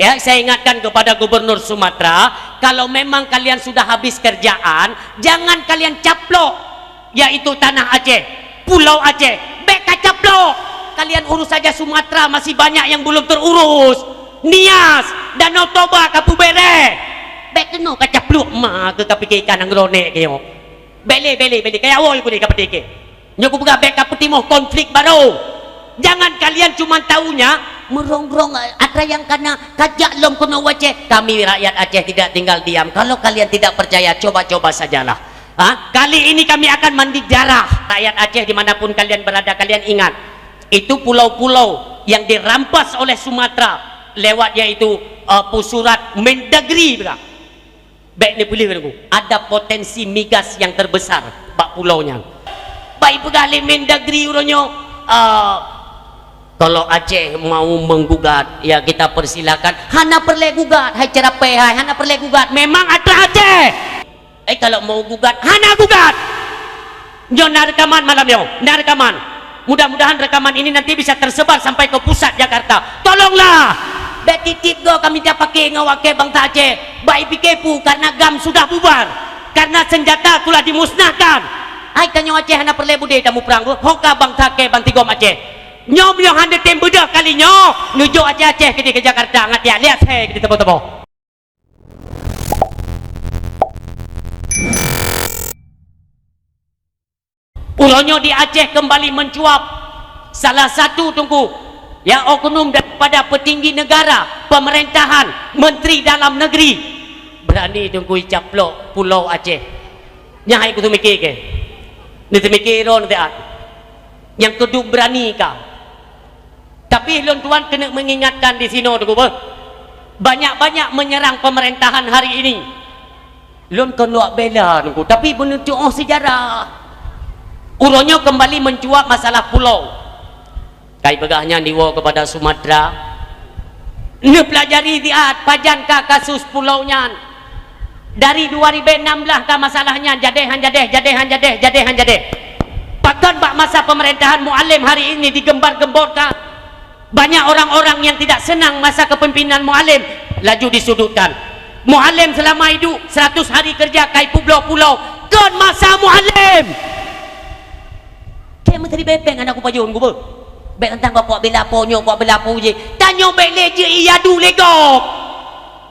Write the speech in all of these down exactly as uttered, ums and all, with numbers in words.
Ya, saya ingatkan kepada Gubernur Sumatera, kalau memang kalian sudah habis kerjaan, jangan kalian caplok, yaitu tanah Aceh, Pulau Aceh. Bèk kacaplok. Kalian urus saja Sumatera, masih banyak yang belum terurus. Nias, Danau Toba, Kapubere. Bèk keunoe kacaplok ma keu kapike ikan nanggroe nèk keunoe. Bèk lé, bèk lé, bèk lé. Kaya awai ku lé kapike. Nyoe kupeugah bèk kapeutimoh konflik baru. Jangan kalian cuma taunya meurong-rong, atra nyang kana kajak lom keunoe u Aceh. Kami rakyat Aceh tidak tinggal diam. Kalau kalian tidak percaya, coba-coba sajalah. Ha? Kali ini kami akan mandi darah. Rakyat Aceh dimanapun kalian berada, kalian ingat. Itu pulau-pulau yang dirampas oleh Sumatera lewat yaitu, eh, pusurat Mendagri, bukan? Bèk neupeuleueh Teungku, ada potensi migas yang terbesar bak pulau nyan. Bèk ipeugah lé Mendagri uroe nyoe, ah, kalau Aceh mau menggugat, ya kita persilakan. Hana peureulèe gugat, hai Ceurapèe hai, hana peureulèe gugat. Memang atra Aceh. Eh, kalau mau gugat, hana gugat. Nyoe na rekaman malam nyoe, na rekaman. Mudah-mudahan rekaman ini nanti bisa tersebar sampai ke pusat Jakarta. Tolonglah! Bèk tiep-tiep goe kami tapake ngon awak kèe bansa Aceh. Bèk ipike peue, karena GAM sudah bubar. Karena senjata telah dimusnahkan. Hai tanyoe Aceh hana peureulèe beudé tamuprang, ho ka bansa kèe bansigom Aceh. Nyoe meunyoe hana tem beudôh kali nyoe, neujok Aceh-Aceh keudéh keu Jakarta, ngat ya, lihat he keudéh teuboh-teuboh. Uroe nyoe di Aceh kembali mencuat salah satu Teungku, ya, oknum daripada petinggi negara, pemerintahan, menteri dalam negeri berani Teungku icaplok Pulau Aceh. Nyan hai kuteumike kèe. Neuteumike droe neusiat. Nyang keudum berani ka. Tapi lôn tuan keuneuk mengingatkan di sinoe Teungku beuh. Banyak-banyak menyerang pemerintahan hari ini. Lôn kon lôn bela Teungku, tapi beuneutuoh sejarah. Uroe nyoe kembali mencuat masalah pulau. Kai peugah nyan diwoe kepada Sumatera. Neupelajari siat pajan ka kasus pulau nyan. Dari dua ribèe nam blah ka masalah nyan, jadeh han jadeh, jadeh han jadeh, jadeh han jadeh. Pakon bak masa pemerintahan Mualem hari ini digembar-gemborkan? Banyak orang-orang yang tidak senang masa kepemimpinan Mualem, laju disudutkan. Mualem selama hidup seratus hari kerja kai publoe pulau, kon masa Mualem. Kèe meuteuri bepeng aneuk kupajon Teungku beuh. Bèk tantang bak bela po nyoe, bak bela po jih. Tanyoe bèk lé jeuet iyadu lé gob.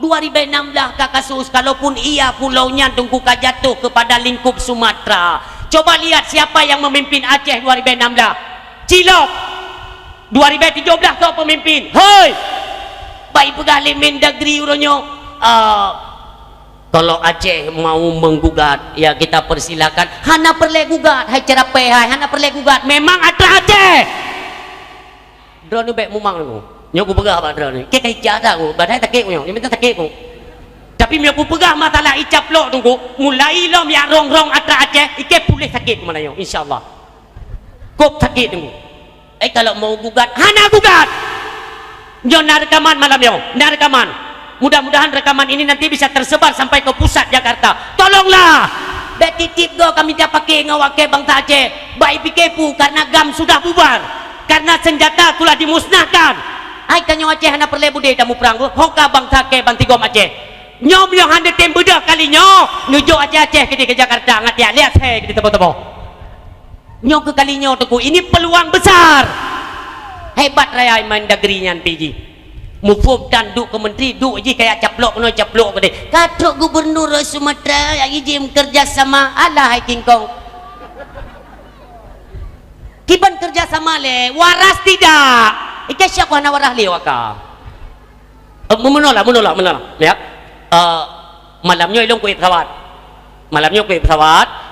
Dua ribèe nam blah ka kasus, kalaupun iya pulau nyan Teungku ka jatuh kepada lingkup Sumatera. Coba lihat siapa yang memimpin Aceh dua ribèe nam blah. Cilok. Dua ribèe tujoh blah soe pemimpin. Hei! Bèk ipeugah lé Mendagri uroe nyoe, ah, kalau Aceh mau menggugat, ya kita persilakan. Hana peureulèe gugat, hai Ceurapèe hai, hana peureulèe gugat. Memang atra Aceh. Droeneuh bèk mumang Teungku. Nyoe kupeugah bak droeneuh. Kèe ka ica atra ku, padahai sakét ku nyoe. Nyoe mantong sakét ku. Tapi meunyoe kupeugah masalah icaplok Teungku, mulai lom jak rong-rong atra Aceh, ikèe puléh sakét ku malam nyoe, insya Allah. Kôb sakét Teungku. Eh, kalau mau gugat, hana gugat! Nyoe na rekaman malam nyoe, na rekaman. Mudah-mudahan rekaman ini nanti bisa tersebar sampai ke pusat Jakarta. Tolonglah! Bèk tiep-tiep goe kami tapake ngon awak kèe bansa Aceh. Bèk ipike peue, karena GAM sudah bubar. Karena senjata telah dimusnahkan. Hai tanyoe Aceh hana peureulèe beudé tamuprang, ho ka bansa kèe bansigom Aceh. Nyoe meunyoe hana tem beudôh kali nyoe, neujok Aceh-Aceh keudéh keu Jakarta, ngat ya, lihat he keudéh teuboh-teuboh. Nyoe keu kali nyoe Teungku, ini peluang besar. Hebat raya Mendagri nyan pih jih. Muphom tan duek keu menteri, duek jih kaya caplok keunoe caplok keudéh. Ka trok gubernur Sumatera nyang izin kerja sama, alah hai kingkong. Kiban kerja sama lé, waras tidak. Ika siapa hana waras lé waka. Eh, meunoe lah, meunoe lah, meunoe lah. Ya. Eh, malam nyoe ilôn kuék pesawat. Malam nyoe kuék pesawat.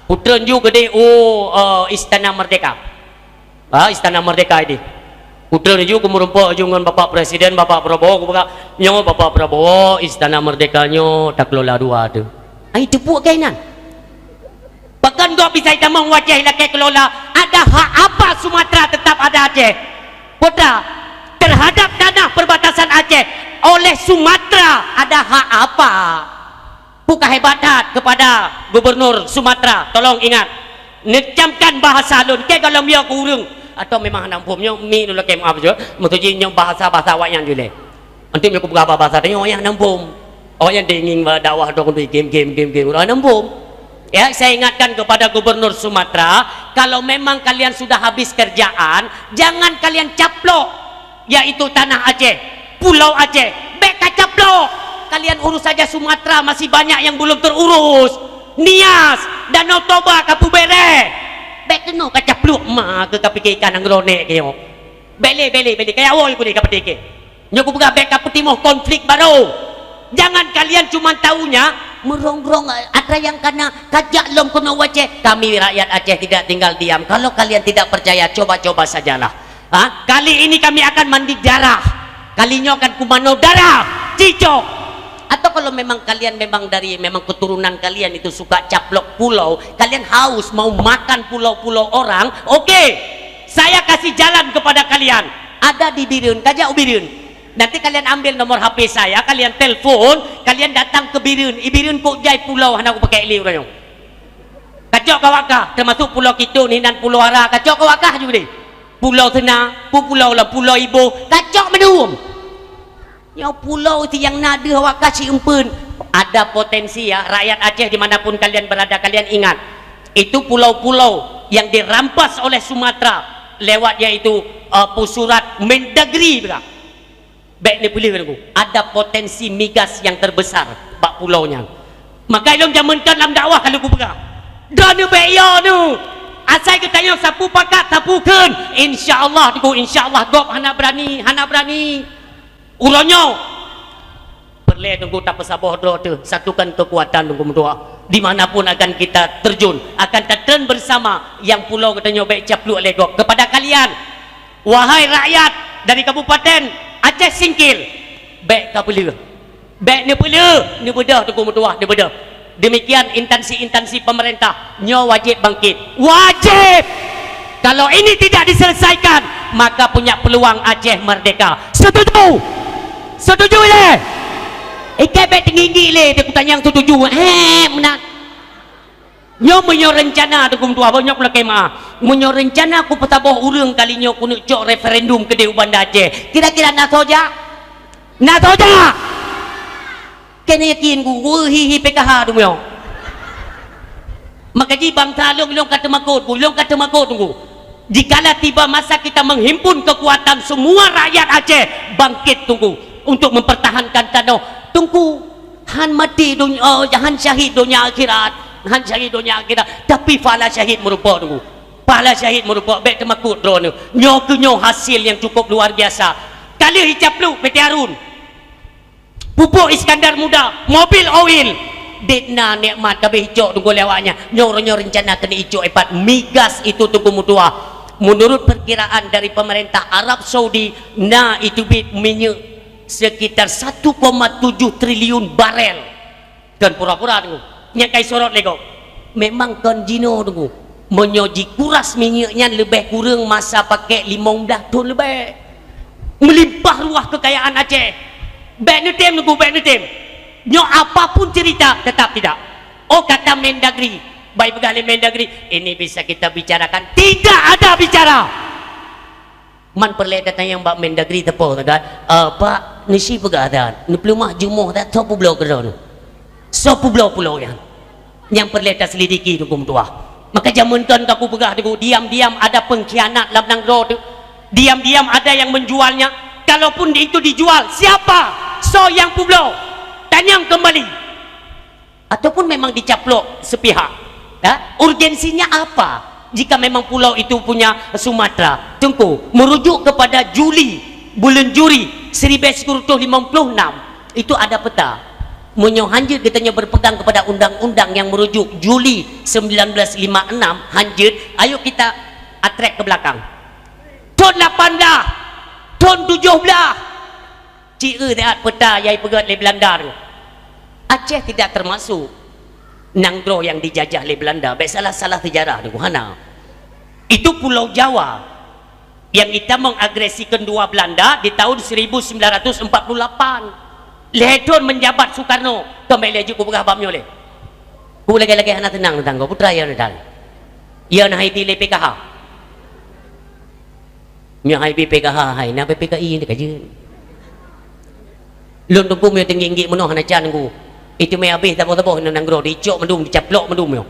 Kutreun ju keudéh u, eh, Istana Merdeka. Ha, Istana Merdeka idéh. Kutreun ju kumeurumpok ju ngon Bapak Presiden, Bapak Prabowo, kupeugah, "Nyoe Bapak Prabowo, Istana Merdeka nyoe takelola dua teuh." Ai teupeue keunan. Pakon gob bisa itamong u Aceh ilakèe kelola, ada hak apa Sumatera tetap ada Aceh? Putra, terhadap tanah perbatasan Aceh oleh Sumatera ada hak apa? Peue ka hebat that kepada Gubernur Sumatera, tolong ingat, neucamkan bahasa lôn, kèe gohlom yo keu ureueng, atau memang hana muphom nyoe, mi lôn lakèe maaf jih, maksud jih nyoe bahasa-bahasa awaknyan jih lé. Antum nyang kupeugah bahasa tanyoe, awaknyan hana muphom. Awaknyan denging bak dakwah dong dui game, game, game, game. Hana muphom. Ya, saya ingatkan kepada gubernur Sumatera, kalau memang kalian sudah habis kerjaan, jangan kalian caplok, yaitu tanah Aceh, Pulau Aceh. Bèk kacaplok. Kalian urus saja Sumatera, masih banyak yang belum terurus. Nias, Danau Toba kapeubèrèh. Bèk keunoe kacaplok ma keu kapike ikan nanggroe nèk keunoe. Bèk lé, bèk lé, bèk lé. Kaya awai kuleh kapike. Nyoe kupeugah bèk kapeutimoh konflik baru. Jangan kalian cuma taunya meurong-rong, atra nyang kana kajak lom keunoe u Aceh. Kami rakyat Aceh tidak tinggal diam. Kalau kalian tidak percaya, coba-coba sajalah. Ha? Kali ini kami akan mandi darah. Kali nyoe akan kumano darah. Cicok. Atau kalau memang kalian memang dari, memang keturunan kalian itu suka caplok pulau, kalian haus mau makan pulau-pulau orang, oke. Saya kasih jalan kepada kalian. Ada di Bireuen, kajak u Bireuen. Nanti kalian ambil nomor H P saya, kalian telepon, kalian datang ke Bireuen. I Bireuen kok jai pulau hana kupakèk lé uroe nyoe. Kacok ka wak kah, termasuk Pulau Kitun, hinan Pulau Ara, kacok ka wak kah juga deh. Pulau Sena, pu-, pulau lah, Pulau Iboh, kacok mandum. Nyoe pulau si nyang na deuh awak kah si eumpeuen. Ada potensi ya, rakyat Aceh di mana pun kalian berada, kalian ingat. Itu pulau-pulau yang dirampas oleh Sumatera lewat yaitu, eh, peue surat Mendagri beuka. Bèk neupeuleueh Teungku, ada potensi migas yang terbesar bak pulau nyan. Maka ilôn jameun kon lam dakwah ka lheueh kupeugah. Droeneuh bèk yo neuh. Asai geutanyoe sapeue pakat, sapeue kheun. Insya Allah Teungku, insya Allah gob hana beurani, hana beurani. Uroe nyoe peureulèe Teungku tapeusaboh droe teuh, satukan keukuatan Teungku meutuah. Di mana pun akan kita terjun, akan tatreun bersama nyang pulo geutanyoe bèk caplok lé gob. Kepada kalian, wahai rakyat dari Kabupaten Aceh Singkil, bèk kapeuleueh. Bèk neupeuleueh, neubeudôh Teungku meutuah, neubeudôh. Demikian instansi-instansi pemerintah, nyoe wajéb bangkit. Wajéb! Kalau ini tidak diselesaikan, maka punya peluang Aceh merdeka. Setuju? Setuju lé? Ikei bèk teunggi-inggi lé, takutanyang setuju. Eh, meunan. Nyoe meunyoe reuncana Teungku meutuah, bah nyoe kulakèe meu'ah. Meunyoe reuncana kupeusaboh ureueng kali nyoe keuneuk cok referendum keudéh u Banda Aceh, kira-kira na soe jak? Na soe jak? Keuneuk yakin ku, weueh hi-hi P K H Teungku nyoe. Maka jih bansa lôn, lôn ka teumakot ku, lôn ka teumakot Teungku. Jikala tiba masa kita menghimpun kekuatan semua rakyat Aceh bangkit Teungku untuk mempertahankan tanoh. Teungku, han maté donya, oh, han syahid donya akhirat, han syahid donya akhirat, tapi pahala syahid meurumpok Teungku. Pahala syahid meurumpok, bèk teumakot droeneuh. Nyoe keuh nyoe hasil yang cukup luar biasa. Ka lheueh icaplok P T Harun. Pupuk Iskandar Muda, mobil oil. Dek na nikmat ka beuh icok Teungku lé awaknyan. Nyoe uroe nyoe reuncana keuneuk icok ipat migas itu Teungku meutuah. Menurut perkiraan dari pemerintah Arab Saudi, na iteubiet minyeuk sekitar satu koma tujuh triliun barel. Kon pura-pura Teungku. Nyan ka isorot lé gob. Memang kon jinoe Teungku. Meunyoe jikuras minyeuk nyan leubeh kureueng masa pakèk limong blaih thon leubeh. Meulimpah ruah keukayaan Aceh. Bèk neutem Teungku, bèk neutem. Nyoe apapun cerita, tetap tidak. Oh, kata Mendagri. Bah ipeugah lé Mendagri, ini bisa kita bicarakan. Tidak ada bicara. Man peureulèe tatanyong bak Mendagri teupeu that, "Eh, Pak, neusie peugah that, neupeuleumah jumoh that, soe peubloe keudroe nyoe? Soe peubloe pulo nyan?" Nyang peureulèe taselidiki Teungku meutuah. Maka jameun kon ka kupeugah Teungku, diam-diam ada pengkhianat lam nanggroe teuh. Diam-diam ada yang menjualnya. Kalaupun itu dijual, siapa? Soe nyang peubloe? Tanyong kembali. Ataupun memang dicaplok sepihak? Ya? Urgensinya apa jika memang pulau itu punya Sumatera? Teungku, merujuk kepada Juli, buleuen Juli seribu sembilan ratus lima puluh enam, itu ada peta. Meunyoe hanjeuet geutanyoe berpegang kepada undang-undang yang merujuk Juli sembilan belas lima enam, hanjeuet, ayo kita atrek ke belakang. Thon lapan blah, thon tujoh blah, Ci eu siat peta nyang ipeugöt lé Belanda tu. Aceh tidak termasuk nanggroe nyang dijajah lé Belanda. Bèk salah-salah sejarah tu, hana. Itu Pulau Jawa nyang itamong agresi keudua Belanda di tahun seribu sembilan ratus empat puluh lapan. Lhèe thon menjabat Sukarno, keumbali laju kupeugah bab nyoe lé. Ku lagèe-lagèe hana teunang teuntang kau, putra ya neudan. Ya na hai bi lé P K H. Nyoe hai bi P K H, hai na P P K I ni ka jeuet. Lôn Teungku meunyoe teunggik-nggik meunoe hana can Teungku. Itu meuhabéh saboh-saboh nanggroe, dicok mandum, dicaplok mandum nyoe.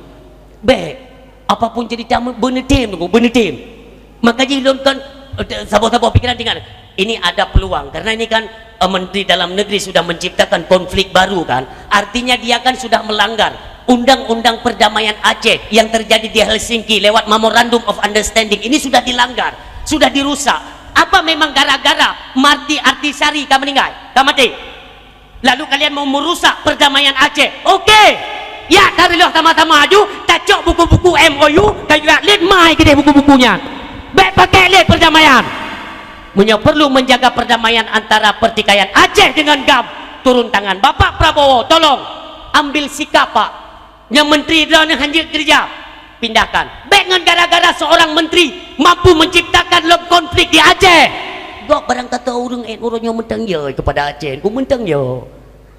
Bék. Apapun cerita, beuneutem Teungku, beuneutem. Maka jih lôn kan, eh, saboh-saboh pikiran tinggal. Ini ada peluang, karena ini kan, eh, Menteri Dalam Negeri sudah menciptakan konflik baru kan. Artinya dia kan sudah melanggar undang-undang perdamaian Aceh yang terjadi di Helsinki lewat Memorandum of Understanding. Ini sudah dilanggar, sudah dirusak. Apa memang gara-gara Marty Artisari ka meninggal, ka maté? Lalu kalian mau merusak perdamaian Aceh. Oke. Ya, tareulôh sama-sama aju, tacok buku-buku M O U, kayue lét mai keudeh buku-buku nyan. Bék pakai lét perdamaian. Meunyoe perlu menjaga perdamaian antara pertikaian Aceh dengan GAM, turun tangan. Bapak Prabowo, tolong ambil sikap, Pak. Nyang menteri droeneuh hanjeuet keureuja, pindahkan. Bék ngon gara-gara seorang menteri mampu menciptakan lom konflik di Aceh. Gob barang kata ureuëng, eh, ureuëng nyoe meuntang ya kepada Aceh, ku meuntang ya.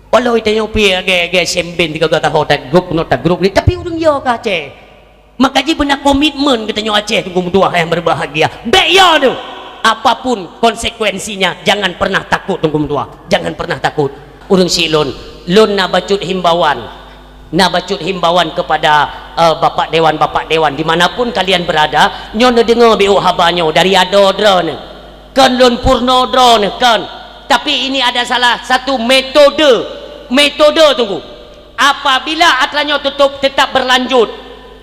Walau tanyoe pih agak-agak sembeng tiga gata ho tak grup, not tak grup ni, tapi ureuëng ya ke Aceh. Maka jih beuna komitmen geutanyoe Aceh Teungku meutuah yang berbahagia. Bék ya tu. Apapun konsekuensinya, jangan pernah takut Teungku meutuah. Jangan pernah takut. Ureuëng syiek lôn, lôn na bacut himbauan. Na bacut himbauan kepada, eh, bapak dewan, bapak dewan, di mana pun kalian berada, nyoe neudeungoe biôh haba nyoe dari adoe droeneuh. Kon lôn purnoe droeneuh, kon. Tapi ini ada salah satu metode, metode Teungku. Apabila atra nyoe tutup tetap berlanjut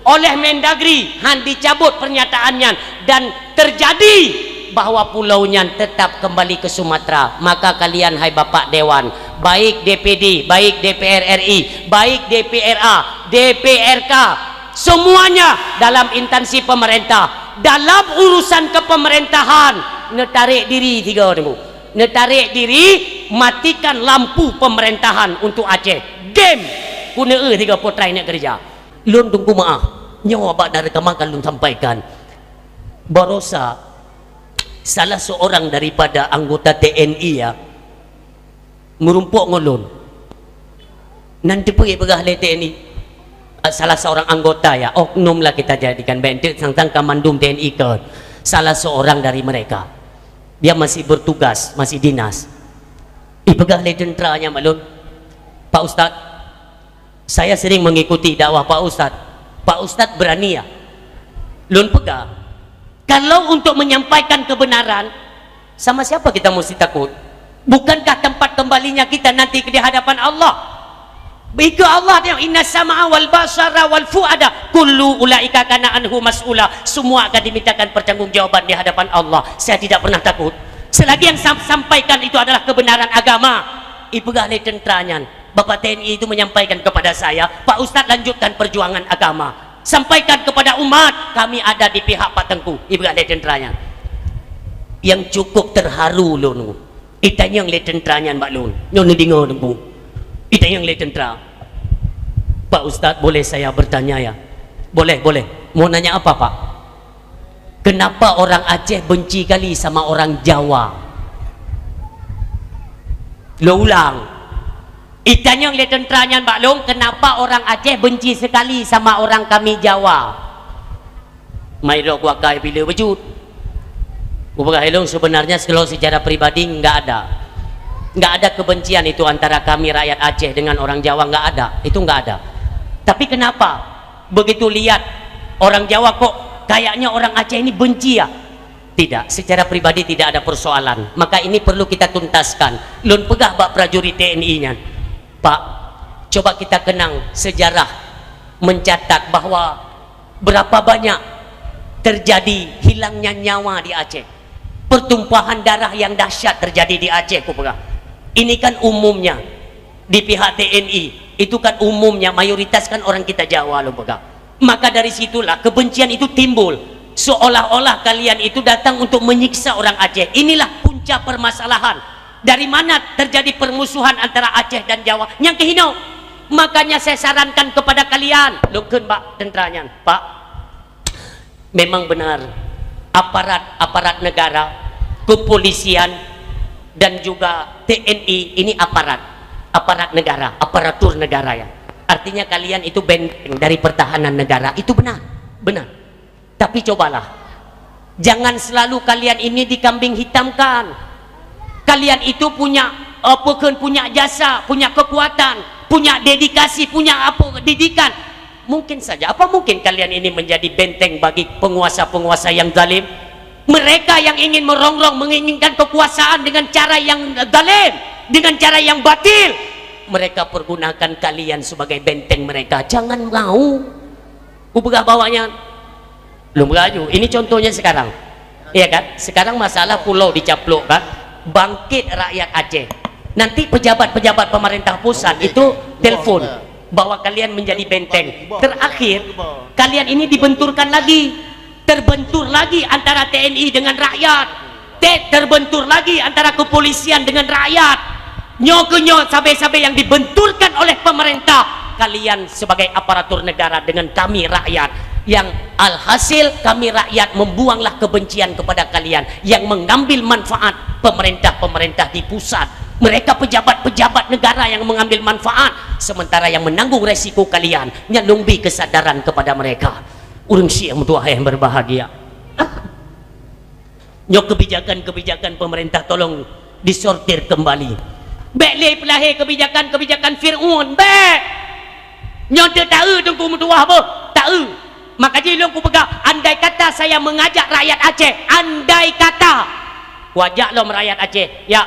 oleh Mendagri, han dicabut pernyataan nyan dan terjadi bahwa pulau nyan tetap kembali ke Sumatera, maka kalian, hai Bapak Dewan, baik D P D, baik D P R R I, baik D P R A, D P R K, semuanya dalam instansi pemerintah, dalam urusan kepemerintahan, neutarek diri tiga Teungku. Neutarek diri, matikan lampu pemerintahan untuk Aceh. Game! Ku neueu tiga potrai nak kerja. Lôn Teungku meuah, nyoe bak dari kama ka lôn sampaikan. Barosa salah seorang daripada anggota T N I ya, meurumpok ngon lôn. Nan teupeue peugah lé T N I, eh, salah seorang anggota ya, oknum lah kita jadikan, bék teuk sang-sang ka mandum T N I ke, salah seorang dari mereka. Dia masih bertugas, masih dinas. Ipeugah lé tentara nyan bak lôn, "Pak Ustaz, saya sering mengikuti dakwah Pak Ustaz. Pak Ustaz berani ya?" Lôn peugah, kalau untuk menyampaikan kebenaran, sama siapa kita mesti takut? Bukankah tempat kembalinya kita nanti di hadapan Allah? Bagi Allah dia, "Inna sam'a wal basara wal fuada kullu ulaika kana anhu mas'ula." Semua akan dimintakan pertanggungjawaban di hadapan Allah. Saya tidak pernah takut. Selagi yang sam-, sampaikan itu adalah kebenaran agama, ipeugah lé tentara nyan. Bapak T N I itu menyampaikan kepada saya, "Pak Ustaz, lanjutkan perjuangan agama. Sampaikan kepada umat, kami ada di pihak Pak Tengku." Ipeugah lé tentara nyan. Yang cukup terharu lôn, itanyong lé tentara nyan bak lôn. Nyoe neudeungoe Teungku. Itanyong lé tentara. "Pak Ustaz, boleh saya bertanya ya?" "Boleh, boleh." "Mau nanya apa, Pak?" "Kenapa orang Aceh benci kali sama orang Jawa?" Lôn ulang. Itanyong lé tentara nyan bak lôn, "Kenapa orang Aceh benci sekali sama orang kami Jawa?" Mai droe kuakai bila beujeuet. Kupeugah lé lôn, sebenarnya kalau secara pribadi enggak ada. Enggak ada kebencian itu antara kami rakyat Aceh dengan orang Jawa, enggak ada. Itu enggak ada. Tapi kenapa begitu lihat orang Jawa kok kayaknya orang Aceh ini benci ya? Tidak, secara pribadi tidak ada persoalan. Maka ini perlu kita tuntaskan. Lôn peugah bak prajurit T N I nyan, "Pak, coba kita kenang sejarah mencatat bahwa berapa banyak terjadi hilangnya nyawa di Aceh. Pertumpahan darah yang dahsyat terjadi di Aceh," kupeugah. "Ini kan umumnya di pihak T N I, itu kan umumnya, mayoritas kan orang kita Jawa," lôn peugah. Maka dari situlah kebencian itu timbul. Seolah-olah kalian itu datang untuk menyiksa orang Aceh. Inilah punca permasalahan. Dari mana terjadi permusuhan antara Aceh dan Jawa? Nyang keuhinoe. Makanya saya sarankan kepada kalian, lôn kheun bak tentara nyan, "Pak, memang benar, aparat-aparat negara, kepolisian, dan juga T N I ini aparat, aparat negara, aparatur negara ya. Artinya kalian itu benteng dari pertahanan negara, itu benar, benar. Tapi cobalah, jangan selalu kalian ini dikambing hitamkan. Kalian itu punya Apa kheun punya jasa, punya kekuatan, punya dedikasi, punya apa, didikan. Mungkin saja, apa mungkin kalian ini menjadi benteng bagi penguasa-penguasa yang zalim? Mereka yang ingin merongrong, menginginkan kekuasaan dengan cara yang zalim, dengan cara yang batil. Mereka pergunakan kalian sebagai benteng mereka. Jangan mau. Upeugah bak awaknyan. Lôn peugah laju. Ini contohnya sekarang. Iya kan? Sekarang masalah pulau dicaplok kan. Bangkit rakyat Aceh. Nanti pejabat-pejabat pemerintah pusat itu telepon bahwa kalian menjadi benteng. Terakhir, kalian ini dibenturkan lagi. Terbentur lagi antara T N I dengan rakyat. Te-, terbentur lagi antara kepolisian dengan rakyat. Nyoe keuh nyoe sabe-sabe yang dibenturkan oleh pemerintah. Kalian sebagai aparatur negara dengan kami rakyat. Yang alhasil kami rakyat membuanglah kebencian kepada kalian. Yang mengambil manfaat pemerintah-pemerintah di pusat. Mereka pejabat-pejabat negara yang mengambil manfaat. Sementara yang menanggung resiko kalian. Nyan lôn bi kesadaran kepada mereka. Ureuëng syiek meutuah yang berbahagia. Nyoe kebijakan-kebijakan pemerintah tolong disortir kembali. Bék lé peulahé kebijakan-kebijakan Fir'aun, bék! Nyoe teu taeu Teungku meutuah boh, taeu. Maka jih lôn kupeugah, andai kata saya mengajak rakyat Aceh, andai kata kuajak lom rakyat Aceh, ya,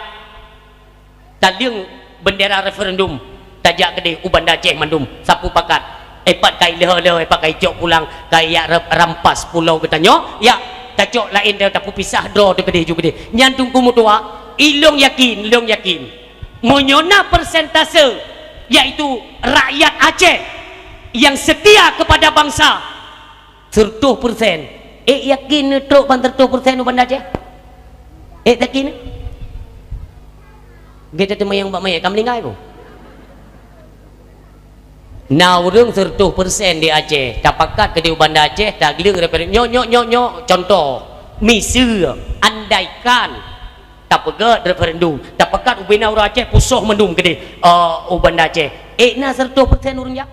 taleueng bendera referendum, tajak keudeh u Banda Aceh mandum, sapeue pakat. Eh, pat kai lheueh-lheueh, eh, pat kai cok pulang, kai yak ra-, rampas pulo geutanyoe, yak tacok laén, ta-, tapeupisah droe teuh keudeh ju keudeh. Nyan Teungku meutuah, ilôn yakin, lôn yakin. Meunyoe na persentase, yaitu rakyat Aceh yang setia kepada bangsa, Seratus persen. Ék yakin neutrok ban seratus persen u Banda Aceh? Ék yakin? Gata teuma nyang bak manyét ka meuninggai boh. Na ureuëng seratus persen di Aceh, tapakat keudeh u Banda Aceh, tagleueng referendum. Nyoe, nyoe, nyoe, nyoe, contoh. Miseue, andaikan tapeugét referendum, tapakat ubena ureuëng Aceh pusoh mandum keudeh, eh, u Banda Aceh. Ék na seratus persen ureuëng jak?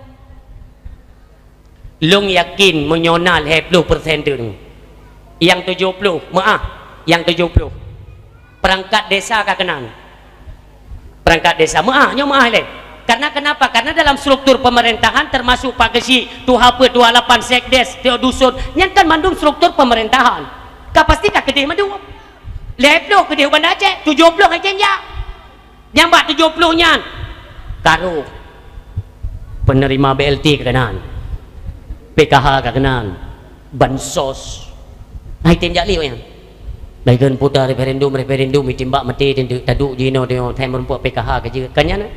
Lôn yakin meunyoe na lhée ploh persen teuk, nyang tujoh ploh meuáh, nyang tujoh ploh perangkat desa ka keunan. Perangkat desa meuáh, nyoe meuáh lé. Karena kenapa? Karena dalam struktur pemerintahan termasuk Pak Geuchik, Tuha Peuet, Tuha Lapan, Sekdes, Tio Dusun, nyan kan mandum struktur pemerintahan. Ka pasti ka keudeh mandum. Lhée ploh keudeh u Banda Aceh, tujoh ploh hai cen jak. Nyang bak tujoh ploh nyan, ka rôh. Penerima B L T ka keunan, P K H ka keunan, bansos. Hai tem jak lé awaknyan. Lagèe puta referendum, referendum, itimbak maté, teuntèe taduek jinoe, teuntèe meureumpok P K H ka jeuet. Ka nyan,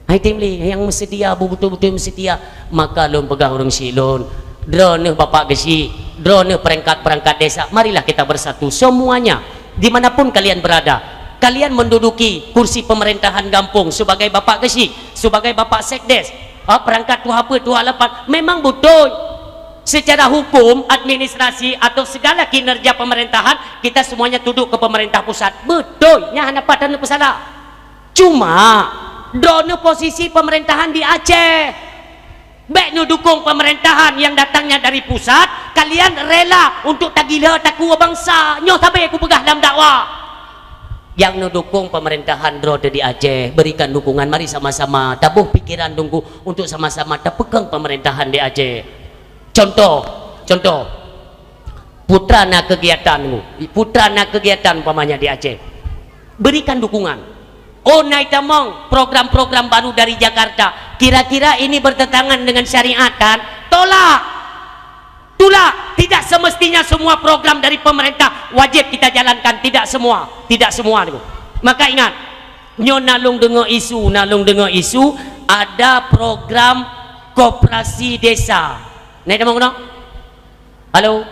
hai tem lé, nyang meusetia, beutôi-beutôi meusetia. Maka lôn peugah ureueng syiek lôn, droeneuh Bapak Geuchik, droeneuh perangkat-perangkat desa, marilah kita bersatu semuanya. Di mana pun kalian berada, kalian menduduki kursi pemerintahan gampông sebagai Bapak Geuchik, sebagai Bapak Sekdes, ha, perangkat Tuha Peuet, Tuha Lapan, memang beutôi. Secara hukum, administrasi atau segala kinerja pemerintahan, kita semuanya tunduk ke pemerintah pusat. Beutôi, nyan hana pat taneuk peusalah. Cuma, droeneuh posisi pemerintahan di Aceh. Bèk neudukong pemerintahan yang datangnya dari pusat, kalian rela untuk tagila takue bansa. Nyoe sabe kupeugah lam dakwah. Nyang neudukong pemerintahan droe teuh di Aceh, berikan dukungan, mari sama-sama taboh pikiran Teungku untuk sama-sama tapeukong pemerintahan di Aceh. Contoh, contoh, Putra na kegiatan, Teungku. Putra na kegiatan umpamanya di Aceh. Berikan dukungan. Oh, na itamong program-program baru dari Jakarta. Kira-kira ini bertentangan dengan syariat, kan? Tolak! Tolak! Tidak semestinya semua program dari pemerintah wajib kita jalankan. Tidak semua. Tidak semua, Teungku. Maka ingat, nyoe na lôn deungoe isu, na lôn deungoe isu, ada program koperasi desa. Na itamong keunoe? Halo?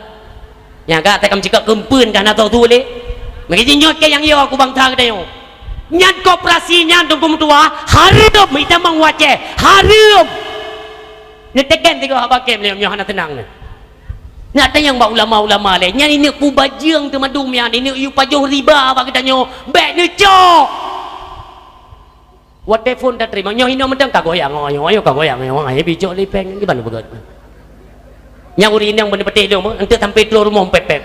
Nyang ka takam cakap keumpeuen ka na tho tu lé. Meukeujeuet nyoe keu nyang yo aku bangsa geutanyoe. Nyan koperasi nyan Teungku meutuah, hareuem itamong u Aceh, hareuem. Neuteken tiga haba kem lé nyoe hana teunang nyoe. Nak tanyong bak ulama-ulama lé, nyan ineuk peue bajeueng teuh mandum nyan, ineuk yue pajoh riba bak geutanyoe, bèk neucok. Watèe phôn tateurimong, nyoe inoe mantong ka goyang, nyoe, nyoe ka goyang, nyoe, nyoe bijok lipeng, gimana beugöt? Nyang ureueng inong beuneuh patéh lom, enteuk sampai troh rumoh pép-pép.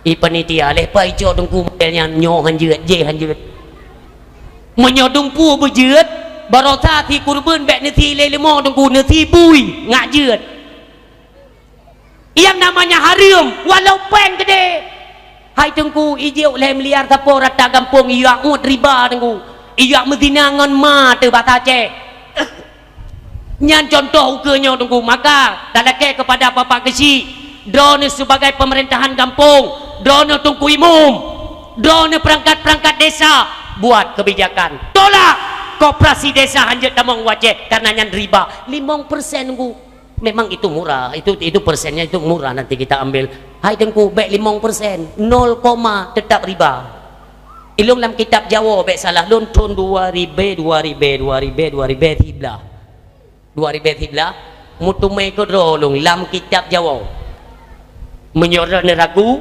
I panitia, leh pai cok Teungku model nyan, nyoe hanjeuet, jéh hanjeuet. Meunyoe dumpeue beujeuet, baroesa si kurban bék neusi lé leumo Teungku, neusi bui ngat jeuet. Nyang namanya hareuem, walau péng keudéh. Hai Teungku, ijok lhèe miliar sapo rata gampông, ijak uet riba Teungku. Ijak meuzina ngon ma teuh basa Aceh. Nyan contoh ukeue nyoe Teungku. Maka talakèe kepada Bapak Geuchik, droeneuh sebagai pemerintahan gampông, droeneuh Teungku Imum, droeneuh perangkat-perangkat desa, buat kebijakan. Tolak koperasi desa hanjeuet tamong u Aceh karena nyan riba. Limong persen Teungku. Memang itu murah, itu itu persennya itu murah nanti kita ambil. Hai Teungku, bék limong persen, nol koma tetap riba. Ilôn lam kitab Jawoe bék salah lôn thôn dua ribèe, dua ribèe, dua ribèe, dua ribèe siblaih. Dua ribèe siblaih, meuteumé keudroe lôn lam kitab Jawoe. Meunyoe droeneuh ragu,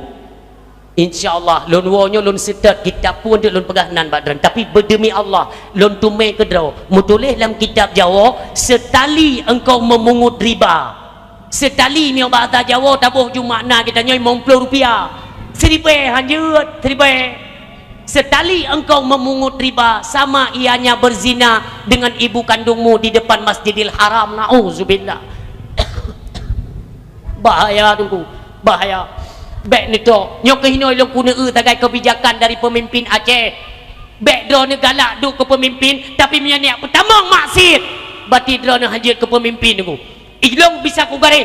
insya Allah, lôn woe nyoe lôn seutôt kitab peue teuk lôn peugah nan bak droeneuh. Tapi beudemi Allah, lôn teumé keudroe, meutuléh lam kitab Jawoe, "Seutali engkau memungut riba." Seutali miyueb bahasa Jawoe taboh ju makna geutanyoe limong ploh rupiah. Siribèe hanjeuet, siribèe. Seutali engkau memungut riba, sama ianya berzina dengan ibu kandungmu di depan Masjidil Haram. Nauzubillah. Bahaya Teungku, bahaya. Bék neutok. Nyoe keuh inoe lôn keuneuk eu sagai kebijakan dari pemimpin Aceh. Bék droeneuh galak duek keu pemimpin, tapi meunyoe neujak peutamong maksiet, berarti droeneuh hanjeuet keu pemimpin Teungku. Ilôn bisa kugaréh.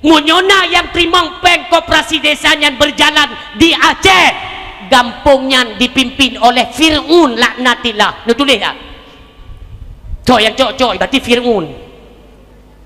Meunyoe na nyang teurimong péng koperasi desa nyan berjalan di Aceh, gampông nyan dipimpin oleh Fir'aun laknatillah. Neutuléh nyan. Cok nyang cok-cok, berarti Fir'aun.